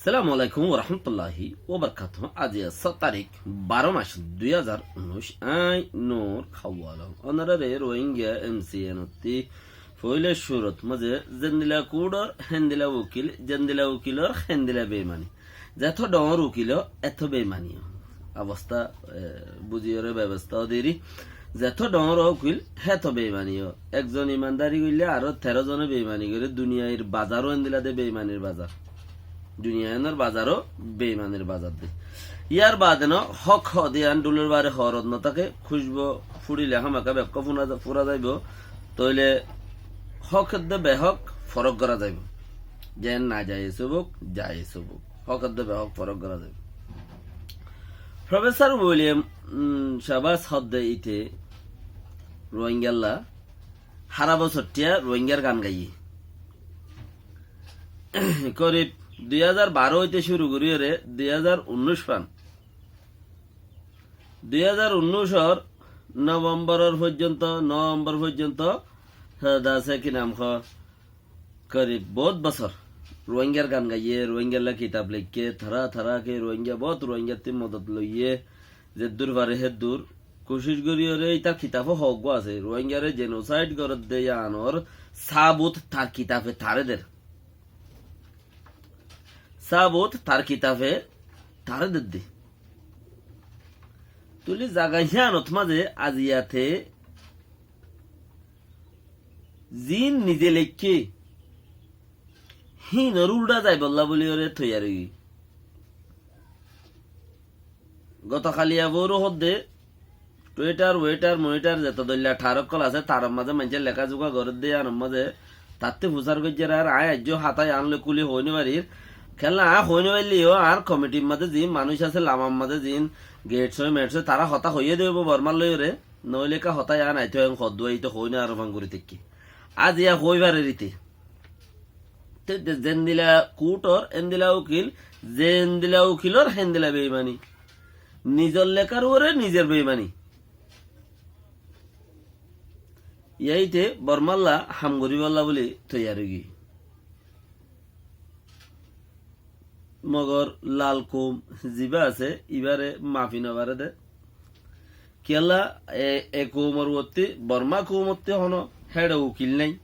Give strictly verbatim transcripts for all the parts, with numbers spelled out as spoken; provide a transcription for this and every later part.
Assalamu alaikum warahmatulláhi wabarakátuhu. Aijja só tarík, baró mac, dui házar unnúic. Añí Nur Hawalong. Ónorare Rohingya M C N ottú foóila cúrut mazé zendila kuthór héndila ukil, zendila ukilor héndila beimani. Zeto dhoóñr ukil ó, eto beimani ó. Obosta, e, buzíyore bebosta ó deri. Zeto dhoóñr ukil, heto beimani ó. Ekzon imandari goille aró teró zone beimani gore. Duniyair bazar ó endila de, beimanir bazar. Duniyainor bazar ó beimanir bazar de. Yar baade no hók hoó de yián dhulor bare hoórot no táke, kúcbu fúrile hámaka bekkún fúna za-, fúra zaibo. Tóile hók edde behók forók gorá zaibo. Zeén najayez óuk, jayez óuk. Hók edde behók forók gorá zaibo. Professor William, um, Shabas hoó de íte Rohingyalla hára bosór tiya Rohingyar gan gaiyé. Korib dui házar baró óite cúru goríyore dui házar unnúic fan. Dui házar unnúicor Novemboror foijjonto, Novembor foijjonto, há, dase ki nam hoó, korib bout bosór Rohingyar gan gaiyé, Rohingyalla kitab leikké, tará, tará ki Rohingya, bout Rohingyattú modot loiyé, zeddúr fare heddúr kucíc goríyore. Ítar kitab ó hoógguá asé. Rohingyare genocide gorédde yiánor sabut tar kitabe taré der. Sabut tar kitabe taré dedde. Tóile zaga yiánot mazé aijja te ziín nize leikké, híinor uldha zaibolla buliyore toiyar óiye. Goto kaliya foóru hoó de, Twitter, Twitter, Moitar zeto dóilla thar ókkol asé, taror mazé maincé leká zuká gorédde, yiánor mazé tattú fusár goijjé ar añí aijjó hátá yián loi kúli hoói no farir. Kiyólla añí hoói no failleyó, añár komitir mazé ziín manúic asé, lamar mazé ziín, gate sói, met sói, tará hotá hoiyé de óibo Bormár loiyóre. Noóile ekká hotá yián aitó, en hoddúa íte hoói no aró fán gorí táikki. Aijja hoói farer íte. Te, te zendila kuthór, endila ukil, zendila ukilor, hendila beimani. Nizor lekár uore nizor beimani. Yíte Bormalla ham goríbolla buli toiyar óigiyoi. Mogor lal koum zibá asé, ibáre mafi no fare de. Kiyólla e, e koumor uottú, Borma koumottú hono héçe ukil nái.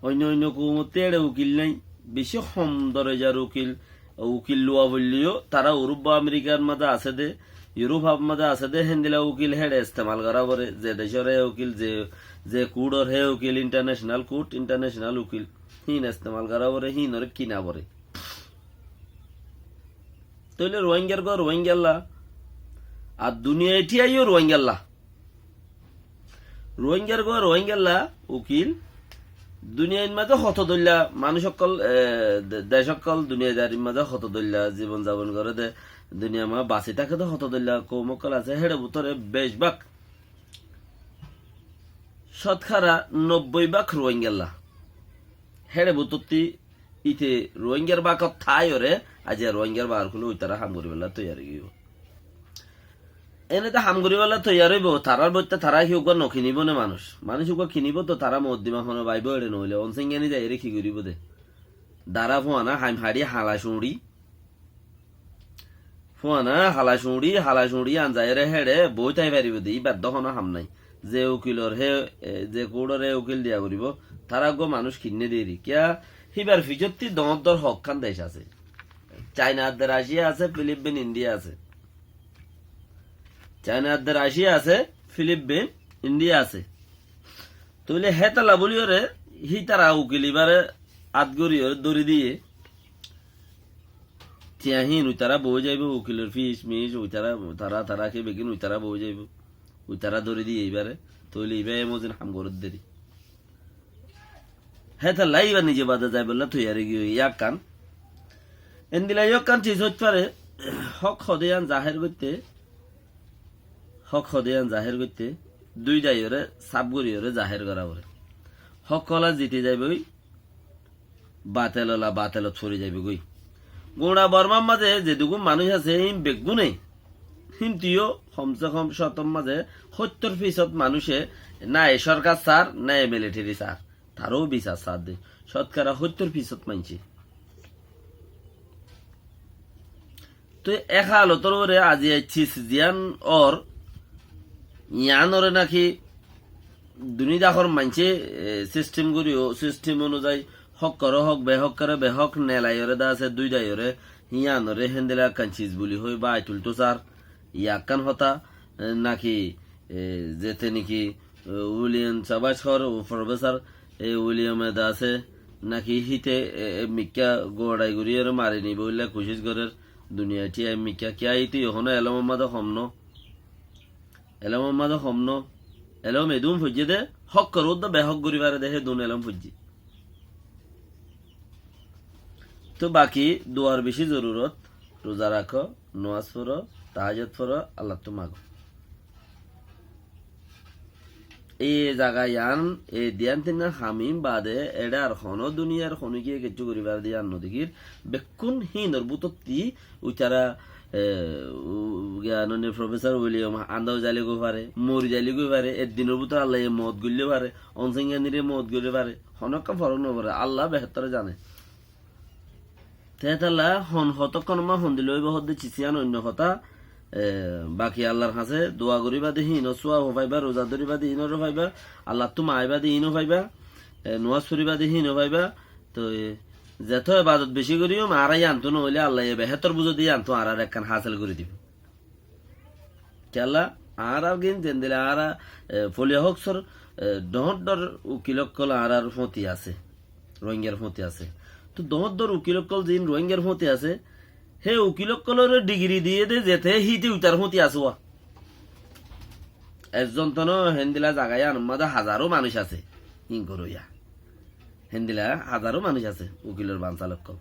Oinno oinno koumottú héçe ukil nái. Beci hom dorojar ukil, ukil luwa foilleyó, tará Urup ba Amerikar mazé asé de, Yurup ar mazé asé de, héndila ukil héçe estemal gorá fore, ze decór hé ukil, ze, ze kuthór hé ukil, international kuth, international ukil. Híin estemal gorá fore, híinore kina fore. Tóile Rohingyar gua Rohingyalla, ar duniyai thíyaiyó Rohingyalla. Rohingyar gua Rohingyalla ukil, duniyair mazé hoto dóilla manúic ókkol, e, de-, dec ókkol, duniyadarir mazé hoto dóilla zibon zabon goré de, duniyar mazé basi táke de hoto dóilla koum ókkol asé, héçe bútore bec bák cótkara nobboi bák Rohingyalla. Héçe bútottí íte Rohingyar bákot táiyoré, aijja Rohingyar bákor kúle uitará ham goríbolla toiyar óigiyoi. Ene to ham goríbolla toiyar óibo, tarár boittá tará ki uggúa no kinibó né manúic? Manúic uggúa kinibó to tará moddima hono baibó eçe noóile, on sengani zaiyóre ki goríbo de? Dara fuana haim haçi hala cuñçi. Fuana hala cuñçi, hala cuñçi yián zaiyóre héçe boói tái faribó de, íbar dó hono ham nái. Ze ukilor hé, e, ze kuthór hé ukil diya goríbo, tará uggúa manúic kinné deri. Kiyá, híbar ficottí doóñr doóñr hokkán dec asé. Caina adde Racia asé, Filippin, Indiya asé. Caina adde Racia asé, Filippin, Indiya asé. Tóile hétalla bóliyoré, hítara ukil ibáre at goríyoré dóri diyé. Tiañ híin uitará boói zaibou, ukilor fis mis, uitará, tará, tará ki beggín uitará boói zaibou. Uitará dóri diyé ibáre. Tóile ibá emozin ham gorér deri. Hétalla ibá nize bade zaibolla toiyar óigiyoi, yá ekkán. Endilla yó ekkán ciz óit fare, hók hoó de yián zahér goitté, hók hoó de yián zahér goitté, dui daiyoré sáf goríyoré zahér gorá foré. Hók ola ziti zaiboi, batel ola batelot fori zaibogói. Guñça Bormár mazé zedugún manúic asé, hín beggúne, híntuyó homse hom cótor mazé hóittor fisót manúice náye sórkar saár, náye militeri saár. Taró bisar saár de. Cótkara hóittor fisót maincé. Toi e hálotor uore aijja sis ziyán ór, yiánoré náki duní dakor maincé, e, sistem gorí, ó sistem onuzayi hókkoré hók, behókkoré behók, nelaiyoré de asé dúidayoré, yiánoré héndilla ekkán sis buli hoi bái tulto sar, yá ekkán hotá, e, náki, e, zete náki, e, William Savage hór, o professor, e, William e de asé, náki híte, e, e, mikká gorai gorí ere mari nibo óilla kucíc gorér, duniyai thíya mikká, kiyá híte ehóno elómor mazé hom no. Elómor mazé hom no. Elóm edún foijjé de, hókkor uddá behók gorí fare de, hédun elóm foijjé. Toi baki duar beci zorurot, ruza rakó, nomás foró, tahajjud foró, Allattú mago. E zaga yián, e diyan tinnan ham in bade, eçe ar hono duniyar hono kiyé kessú gorí fare de yián no dekír. Bekkún hínor bútotti uitara, e, u-, giyan ne Professor William andá ói zaile goi fare, mori zaile goi fare, ek dinor bútore Allaye moot goille fare, Onsenganire moot goille fare, hono ekkán forok no fore, Allah behétore zane. Te hétolla hon hotókkon ma hondilla óibo hoódde sis yián oinno hotá, e, baki Allar hañsé dua goríba de híinor suwab faiba, ruza dóriba de híinor faiba, Allattú maáiba de híinor faiba, e, nomás foribá de híinor faiba. Toi, e, zeto ebadot beci goríyum, añára yiántu no óile Allaye behétor buzó de yiántu añárar ekkán hásil gorí dibo. Kiyólla, añárar gín zendilla añára, e, foliya hóksor, e, dhoóñr dhoóñr ukil ókkol añárar fóti asé, Rohingyar fóti asé. Toi dhoóñr dhoóñr ukil ókkol ziín Rohingyar fóti asé, hé ukil ókkolore dhigiri diyé de zete híte uitar fóti asé wá. Ezzon to no, héndilla zaga yiánor mazé hazaró manúic asé, híin goróya. Héndilla hazaró manúic asé, ukilor bansal ókkol.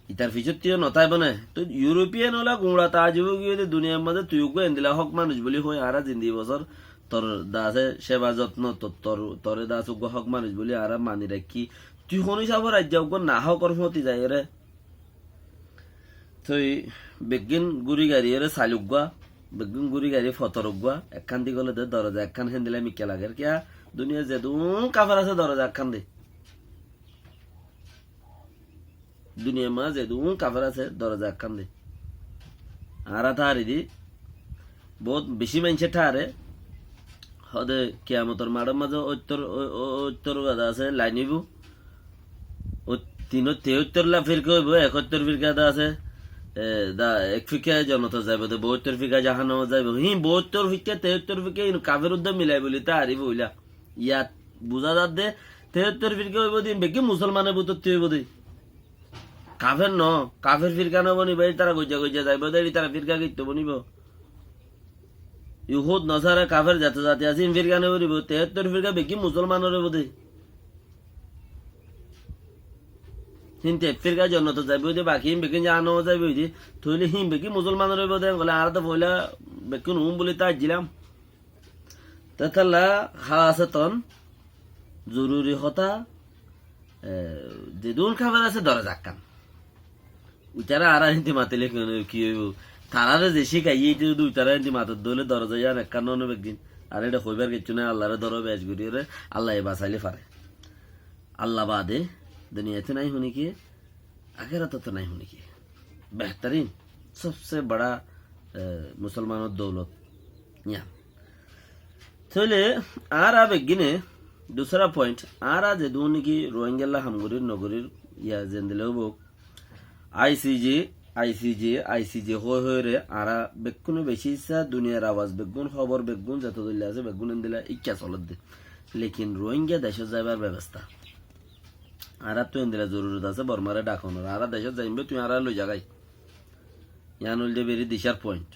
Itar fisóttiyo no táibo né. Toi Iuropiyan óla guñça taajub ói giyé de duniyar mazé tui uggúa héndilla hók manúic buli hoi añára zindigi bosór tor de asé ceba zotno to-, tor, tore de asé uggúa hók manúic buli añára mani raikkí. Tui hon hísafor aijja uggúa nahókor fóti zaiyóre. Toi beggín gúri gariyóre sail uggúa, beggín gúri gari fotor uggúa, ekkán di gole de doroza ekkán héndilla mikká lager. Kiyá? Duniyar zedún kafer asé doroza ekkán de. Duniyar mazé zedún kafer asé, doroza ekkán de. Añára thári di, bout beci maincé tháre, hode kiyamotor maçor mazé óittor, ó-, ó-, óittor uwada asé, lain óibo. Ó, tin, teóittor la firka óibo, ekóittor firka de asé, e, da, ek firka jonnotot zaibo de, boóittor firka jahannamot zaibo. Híin boóittor firka, teóittor firka, híin kafer uddá milai buli thári boila. Yat buzá zadde, teóittor firka óibo de, beggín musolmanor bútotti óibo de. Kafer no, kafer firka no bonibo, ítara goijja goijja zaibo de, ítara firka goitto bonibo. Yuhud, Nasara, kafer zeto zati asé, hín firka no bonibo, teóittor firka beggín musolmanor óibo de. Hín te firka jonnotot zaibo de, baki hín beggín jahannamot zaibo de. Tóile hín beggín musolmanor óibo de, bole añára to foila beggín um buli tháijjilam. Tetalla háseton zoruri hotá, e, zedún kafer asé doroza ekkán. Uitará añárar híndi matile ki óibo? Taráre ze cíkaiyé íte zodi uitará híndi matot dóile doroza yián ekkán no óibo beggín. Ar eçe hoibar kessú nái, Allaré dóro bec goríyore, Allaye basaile fare. Allah bade duniyait nái honikiye, akératot nái honikiye. Behtorin, sobse bada, e, musolmanor doulot. Yián. Tóile añára beggíne, dusra point, añára zedún niki Rohingyalla ham gorir no gorir, ya zendilla óibou, I C J, I C J, I C J hoi hoire añára bekkúne beci issá duniyar awaz beggún, hóbor beggún, zeto dóilla asé beggún endilla ikká soledde. Lekin Rohingya decót zaibar bebosta. Añárattú endilla zorurot asé Bormare dhakonor. Añára decót zaiyum be, tui añára loi zagói. Yián óilde beri dicar point.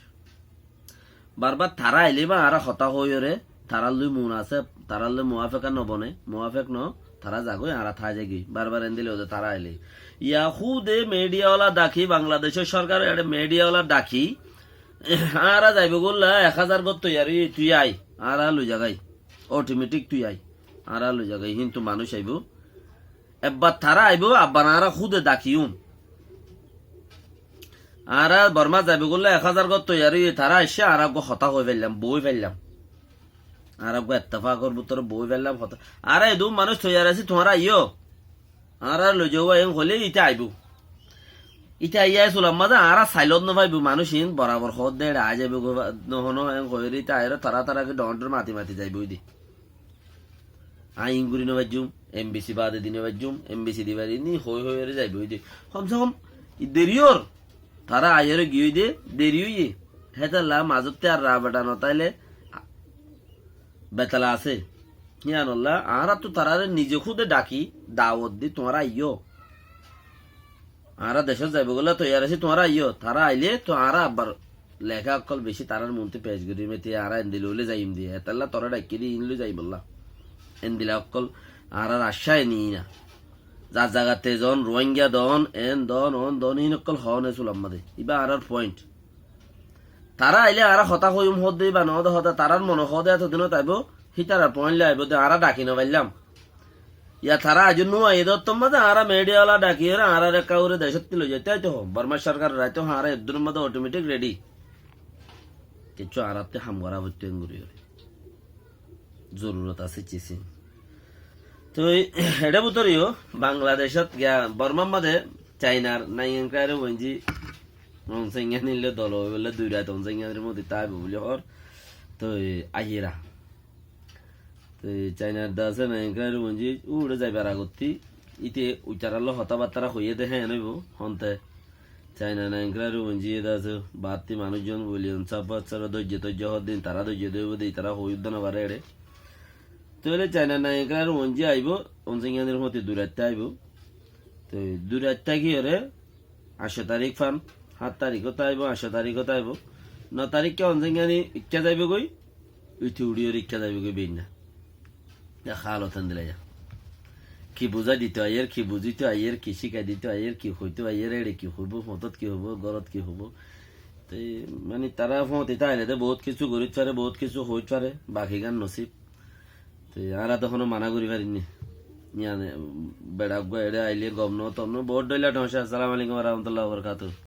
Barbar tará aile ba añára hotá hoiyóre, tarár loi munaseb, tarár loi muwafeka no bone, muwafek no, tará zagói, añára tái zaigói. Barbar endilla óde tará aile. Yá húde media wala dhaki, Bangladecor sorkare eçe media wala dhaki, añára zaibo gólla ek házar gór toiyar ói, tui ai, añára loi zagói. Otometik tui ai, añára loi zagói. Híntu manúic aibo, ebbar tará aibo, abbar añára húde dhakiyum. Añára Bormá zaibo gólla ek házar gór toiyar óiye, tará aiccé, añára uggúa hotá hoi faillam, boói faillam. Añára uggúa ettefakor bútore boói faillam, hotá. Añára edún manúic toiyar así, tuáñra aiyó. Añára loi zaiyó, en hoilé íte aibo. Íte aiyá sulam mazé añára sailot no faibóu, manúic iín borabor hoódde eçe aái zaibóu goi, no hono en hoiyóre íte aiyóre tará tará ki dhoóñr dhoóñr mati mati zaibói de. Aññí iín gorí no faijjúm, embesi baade di no faijjúm, embesi di baade di hoói hoiyóre zaibói de. Hom se hom, i deri ór, tará aiyóre giyói de, deri óiye. Hétolla mazótte ar ra beça no táile, betala asé. Híanolla, añára tu taráre nize kúde dhaki, dawot di, tuáñra aiyó. Añára decót zaibólla toiyar así, tuáñra aiyó. Tará ailé tu añára abbar leká ókkol beci tarár muntu pec gorí meti añára endila óile zaiyum de. Hétolla toré dhaikké de iín loi zaibolla. Endila ókkol añárar accá eni na. Zar zagatte zon, Ruáinga don, en don, on don, iín ókkol hoón e sulam mazé. Ibá añárar point. Tará ailé añára hotá hoiyum hoódde ibá noóde hotá, tarár mone hoóde etodinot aibó, hítarar point loi aibó de añára dhaki no faillám. Yá tará aijjó nú aiyé de ottór mazé añára media ola dhakiyóre añárar ekká gori decótti loi zaito aito hoó. Bormar sorkar raito añára eddúror mazé automatic ready. Kiccú añárattú ham gorá foittó engori gori. Zorurot asé cisin. Toi eçé bútore yó Bangladecót giya Bormar mazé Cainar naingan kare wenji Onsengyani loi dolo óibolla dui rait Onsengyani modi táibo buli hoór. Toi aiyéra. Te Cainar de asé naingan kare wenji uçé zaibar agotti íte uitarar loi hotábattára hoiyé de héen óibo honte. Caina naingan kare wenji ede asé, baátti manúic zon buli on sáfat sára dóijje tóijje hoóddin, tará dóijje dóibo de, itará hoói uddá no faré eçé. Tóile Caina naingan kare wenji aibó, Onsengyani moti dui raitta aibó. Te dui raitta ki ore, añcó tarík fan, hát taríkot aibó, añcó taríkot aibó. No taríkka Onsengyani ikká zaibói goi, uthi uçíyore ikká zaibói goi beinna. Yá hálot endilla yá. Ki buzái dito aiyér, ki buzíto aiyér, ki cíkai dito aiyér, ki hoito aiyér, eçe ki hoibó, foñtot ki hoibó, górot ki hoibó. Te mani tará foñti táile de bout kessú gorit fare, bout kessú hoit fare, bakigán nosib. Te añára to hono mana gorí farinni. Yían, beça uggúa eçé aile gom no, tom no, bout dhoilla dhóñca. Assalamu alaikum wa rahmatullahi wa barakatuhu.